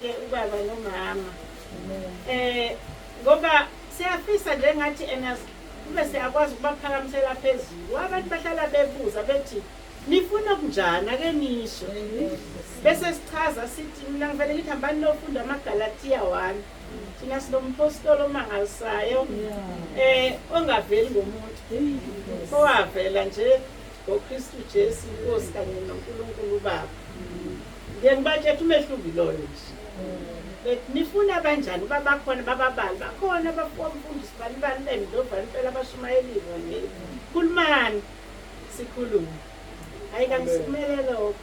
Ke ubaba nomama ngoba siyafisa njengathi ena kube siyakwazi ukubaphakamisela phezulu. Abantu bahlala bebuza bethi nifuna okunjani, ake nisho, bese sichaza sithi mina ngivele ngithi hambani nofunda amaGalathiya 1. Thina sinomphostoli omangalisayo ongaveli ngomuntu, owavela nje ngoKristu Jesu inkosi kanye noNkulunkulu uBaba. Ngiye ngibatshela umehluko iloyo nje. Bethi nifuna kanjani uba bakhona bababali bakhona abafowomfundisi bani bani bemdlovana impela abashumayela ivangeli. Khulumani sikhulume. Hayi kangisukumele lokho.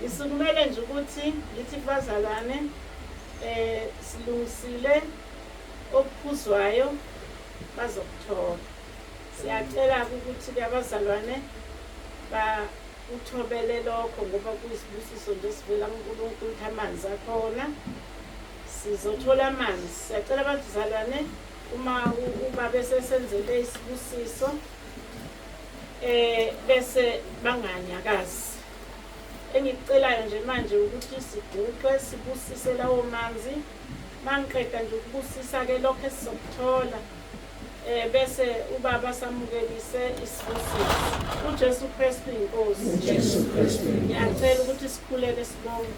Ngisukumele nje ukuthi ngithi kubazalwane silungisile okuphuzwayo bazokuthola. Siyacela ukuthi ke abazalwane ba uthobele lokho ngoba kuyisibusiso nje sivela kuNkulunkulu ukuthi amanzi akhona, sizothola amanzi. Siyacela abazalwane uma ubaba esesenzele isibusiso bese banganyakazi. Engikucelayo nje manje ukuthi siguqe sibusise lawo manzi. Mangiqeda nje ukubusisa ke lokho esizokuthola bese ubaba samukelise isibusiso. UJesu Kristu inkosi. UJesu Kristu. Ngiyacela ukuthi sikhuleke sibonge.